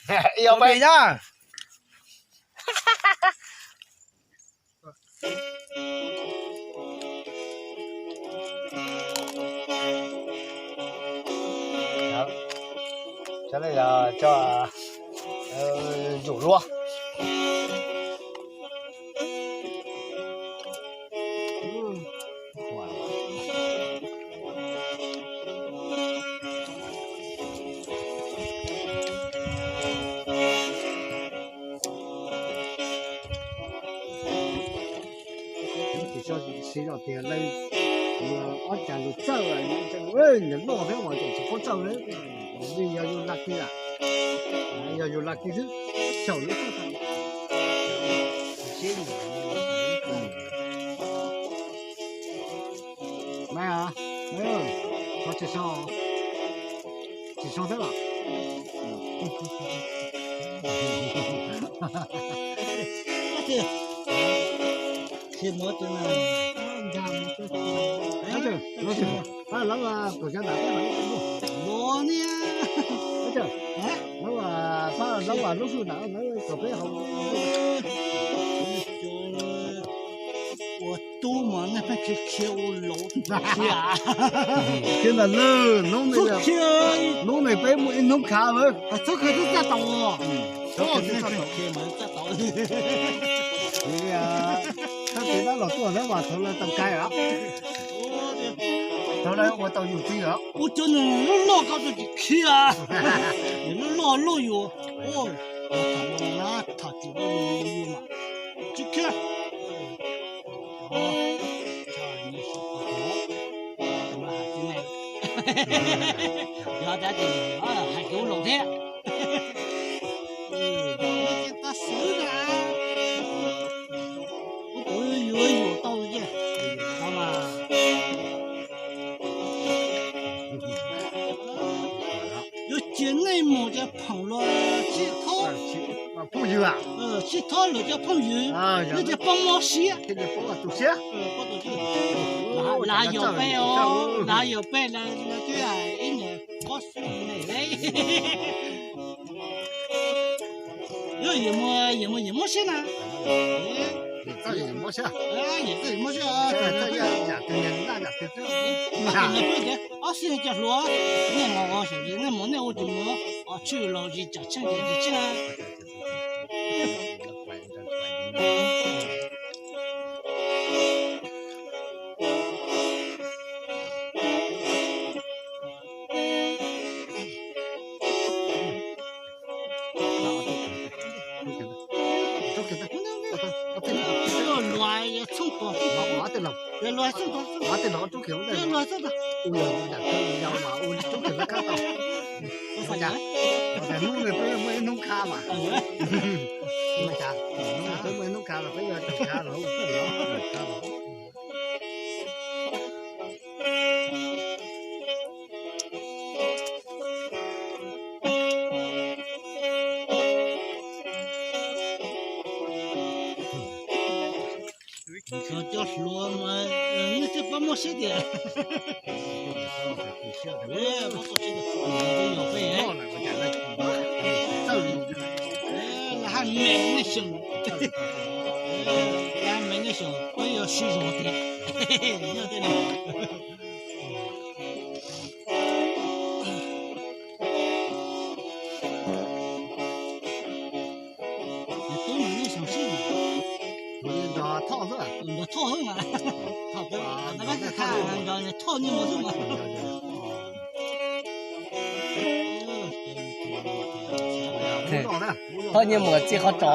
Ib ob peb. Sawv daws tso, yus luaj. Siv zog tias lawv ob cas lug txawj, nws loj thiab mas tseem tsis paub txawj, yog yus lag kiag, yog yus lag kiag xwb, xyaum lub txawj. Mas, tsis so, tsis so thiab los. Lawv, lawv, lawv, lawv, lawv, lawv, lawv, lawv, lawv, lawv, lawv, lawv, lawv, lawv, lawv, lawv, lawv, lawv, lawv, lawv, ua tub mas nej pheej khiav khiav ua laus khiav. Khiav ntawm lawm, hnub no, hnub no peb muaj ib hnub khav lawm. Txhob khiav twb txaj tau. Txhob khiav twb txaj tau. Txhob khiav dab los tuaj hnub mas thaum lawv tau kais os. Thaum lawv ua tau yus txiv os. Ua cov nws loj loj koj tsis khiav. Nws loj loj luj yus. Tham tsis yus mas tsis khiav. Yog tab sis hais kuv laus thiab. Tab sis na, ub, kuv yuav yuam tau ces, yuav cia nej mus ces phoom luag sib thob, sib thob luag cov phooj ywg, nej cov poj mov siab. Lawv yog peb os, lawv yog peb, lawv twb ib nyuag pob xwb ne. Yog yim mus yim muab siab na. Yim txawj yim muab siab. Yim txawj yim muab siab. Ob sib cov hluas, nej mus, nej mus nej ua tus mus, tshwj los tsis tsam tsheej ces tsis tsheej. Luag txhooj tuag, luag txhooj tuag, luag txhooj tuag. Hnub no peb muaj ib hnub khav mas, hnub no peb muaj ib hnub khav los peb yuav khav los. Cov hluas mas nej twb paub muab siab tias, lawv haj me nej xyoo, lawv haj me nej xyoo peb yuav sib zog tiag. Nyob tej no. Tub nws yeej xyoo sib, nrog Thoj xwb, nrog Thoj xwb mas, nrog Thoj nyiaj mus xwb mas. Thoj nyiaj mus txij qhov tso.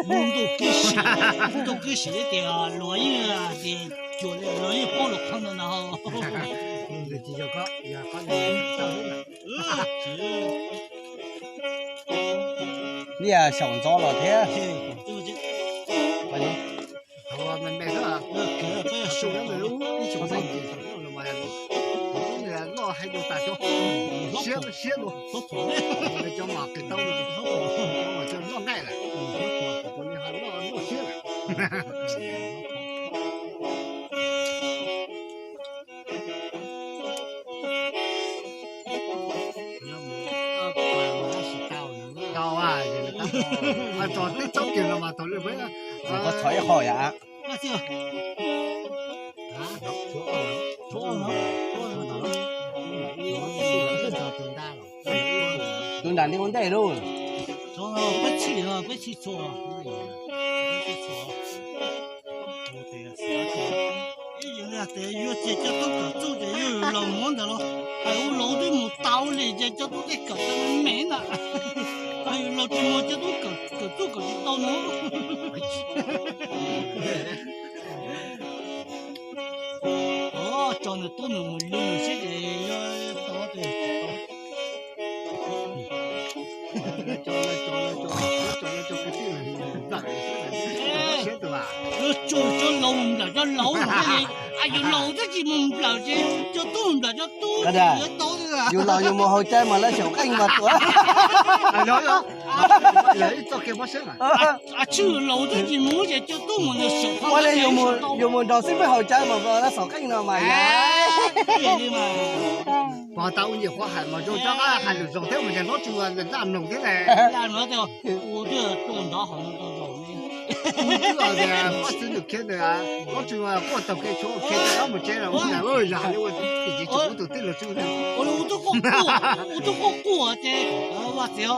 Muaj ntuj kwv sim, ntuj kwv sim tias luag yeej, tias cuag luag yeej paub luag qhov ntawd no. Liaj saum ntxov los thiab. Loj hais dua tas cov siab, siab dua, cov mas qis tau, cov loj nqaij lawm, cov li ho loj loj siab lawm. Tso tib tsob kiag no mas thaum lwm, koj txhov ib qho yom. Tus nram li ua ntej lauj. Peb txhij, peb txhij txhua. Ib yam li tias yuav cia cov tub kawm txuj ces yog yus laus muab ntawd los, hais ua laus twb mus tau li ces cov tub tej kawm tau me me na, yus laus tsis mus cov tub kawm txuj kawm tsis tau no. Tso nws tub nws mus lwm sib ces yog tau. Yuav tsum cov laus mus nplawm cov laus, yus laus twb tsis mus nplawm ces cov tub mus nplawm cov tub yuav tau. Yus laus yus mus haus cai mas lawv xyaum qeej mas tuaj. Tshwj laus twb tsis mus ces cov tub mus xyaum qeej. Ua li yus mus nrog xib fwb haus cai mas lawv xyaum qeej no mas. Pog tau ua nyiam qhuav hais mas zoo rov qab hais lus zoo thiab mas yog hlob Tswb Vaj laj mloog thiab ne. Twb tias poj txwv nws khiav ntawd, hlob Tswb Vaj quaj taug kev tshuab khiav rov qab mus tsev los yog li ua tim tsis ua tus tij laug Tswb. Ua li ua tub quaj quaj ces Vaj txiv,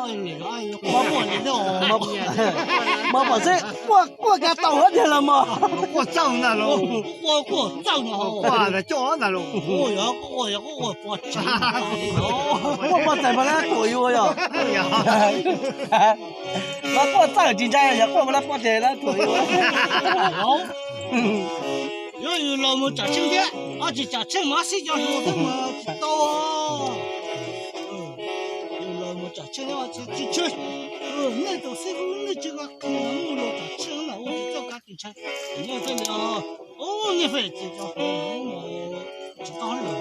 Mog pom xwb, quaj quaj kiag tau huab tiag los mog. Quaj txawj ntag los. Quaj quaj txawj no, quaj coj ntag los. Quaj pov txais mas lawv tuam yus yog. Mas quaj txawj tsis ntshai, yog quaj mas lawv pov txais lawv tuam yus. Yog yus los mus tsam tsheej thiab, tsis tsam tsheej mas sib cov hluas thiab mas tsis tau. Yus los mus tsam tsheej thiab tsis tsheej, nej tus xib fwb nej tsis nqa qhia mus los tsam tsheej na ua tsis txawj kav tsis ntshai. Nyob thiaj li, ub, nyob thiaj tsis tau hluas mus tsis tau lawm.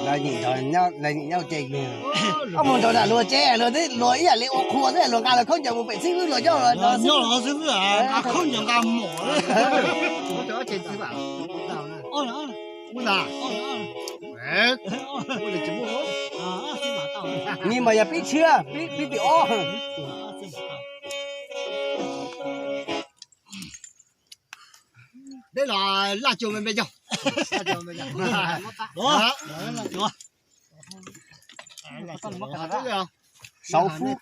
Lawv nyiam nyob, lawv nyiam nyob ces ob mus nrog nram luag tsev, luag ib yam li ua qhua xwb, luag nqa lawv khaub ncaws mus pem xib fwb luag coj los nrog xib fwb. Khaub ncaws nqa mom. Nyias mas yog pib tshiab, pib tim ob. Deb los laj cuag me me cog. Sauv fub.